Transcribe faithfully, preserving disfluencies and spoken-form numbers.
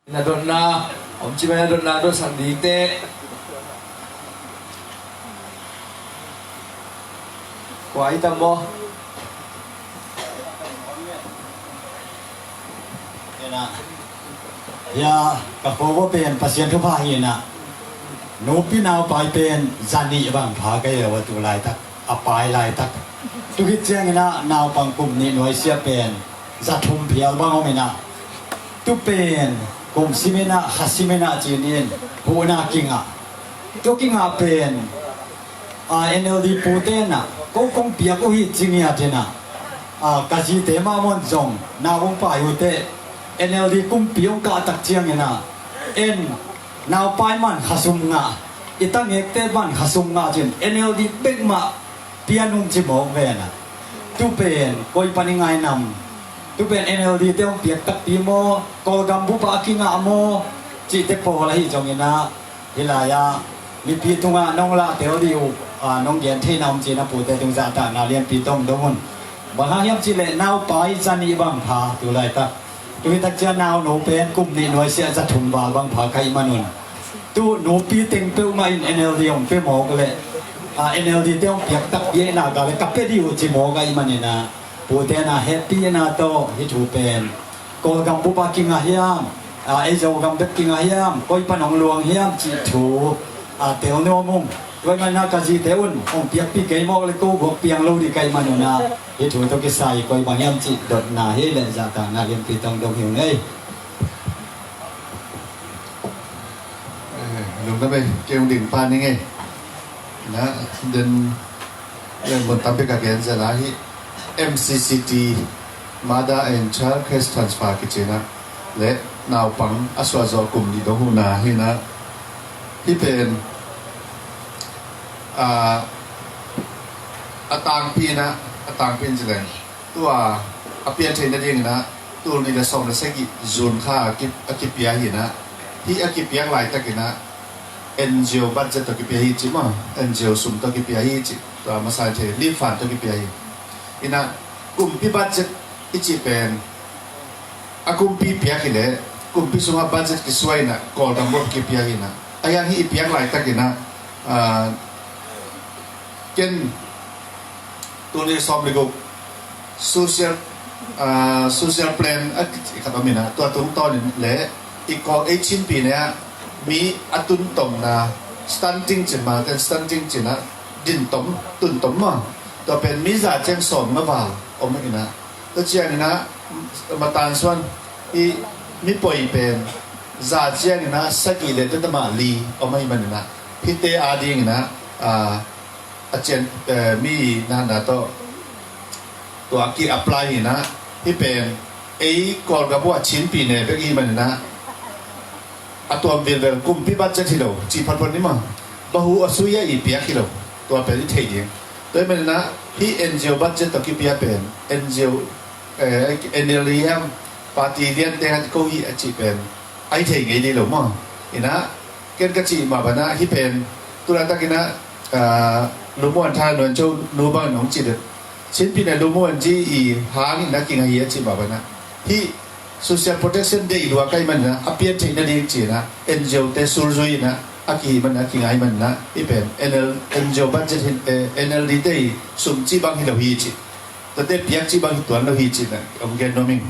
Na dotna om ci mai, na dotna dotsak ding teh. Kua i tam maw? Hia, ka fo pen Pasian thupha hi na. Nupi nau pai pen zanih bang pha ka hi a, tu laitak a pai laitak. Tu khit ciangin ah naupang kum nih nuaisiah pen za thum phial bang om in ah, tu pen kum sim in ah, kha sim in ah ci-in huhna kingah. Tu kingah pen, a, N L D pute in ah ko kong piak uh hi ci ngiat in ah, a, ka zite mahmah zong nau hong pai uh teh, N L D kumpi hong kah tak ciangin ah, en, naupai man kha sum ngah, i tangekte man kha sum ngah ci-in N L D bek mah pia nung ci mawk ve na. Tu pen koi pan i ngai nam? Tu pen N L D te hong piak takpi maw, Kawlgam bup ah a kingah maw, cihte pawl ahi zongin ah, hih lai-ah mipi tungah nong lah tel dih uh, a, nong gen theihna om ci-in a pute tung zahtakna lianpi tong dong un. Bang hang hiam cih leh naupai zanih bang pha tu laitak. Tu hi tak ciang naunu pen kum nih nuaisiah za thum val bang pha ka hih man un. Tu nupi teng peuhmah in N L D hong pia mawk leh, a, N L D te hong piak takpi ahih nak leh ka pia dih uh ci mawk ahih manin ah, pute in ah hehpihna tawh hih thu pen Kawlgam bup ah kingah hiam, a, ei Zogam bek kingah hiam, koi pan hong luang hiam cih thu, a, tel nuam ung. Tua ahih manin ah ka zite un hong piakpih kei mawk leh ko guak piang lo ding ka hih man un ah, hih thu tawh kisai koi bang hiam cih dotna hi leh zahtakna lianpi tong dong hi ung ei. Eh, lungdam ei, kei hong ding pah ning ei. Na, den, den mun tampi ka gen zel a, hih M C C T, Mother and Child Cash Transfer kici in ah, leh naupang a suah zawh kum nih dong huhna hi na. Hih pen, a, a tangpi in ah, a tangpi in ci leng, tua a pian theih nading in ah, tul nih le sawm le sagih June kha a ki, a kipia hi na. Hih a kipiak laitak in ah N G O budget tawh kipia hi ci maw, N G O sum tawh kipia hi ci. Tua masa in thei, Relief Fund tawh kipia hi. In ah kumpi budget i cih pen a kumpi piak hi leh, kumpi sungah budget kisuah in ah Kawlgam bup kipia hi na. A hiang hih i piak laitak in ah, a, ken tul nih sawm le guk social, ah, social plan a kici khat om in ah, tua tungtawn in leh i Kawl ei Chin pi ne ah mi a tuntomna, stunting ci mah, ten stunting ci in ah, dintom, tuntom mah. Tua pen mi za ciang sawm nga val om in ah, tua ciang in ah, matan suan i mi poi pen za ciang in ah sagih le teta mah li om ahih man in ah, hihte ading in ah, ah, a cian, eh, mi natna tawh tua ki apply hi na. Hih pen ei Kawlgam bup ah Chin pi ne bek i hih man in ah, a tuam vilvel kumpi budget hi lo cih photphot ni maw. Bahu a sui a i piak hi lo, tua pen i thei ding. Tua ahih man in ah hih N G O budget tawh kipia pen N G O, eh, N L D hiam, party liante khat ko hi a cih pen a i thei ngei dih lo maw. In ah ken ka cih mah bang ah hih pen tu laitak in ah, ah, Lumuan Tha Nuan Cho nu bang in hong cih deuh. Chin pi ne Lumuan ci i hang in ah kinga hi a cih mah bang ah, hih social protection deih lua ka hih man in ah, a pian theih nading ci in ah N G O te sulzui in ah a kihih man in ah, kinga hih man in ah, hih pen N L, N G O budget hi, eh, N L D te i sum cih bang hi lo hi ci. Tuate piak cih bang hi tuan lo hi ci in ah hong gen nuam ing.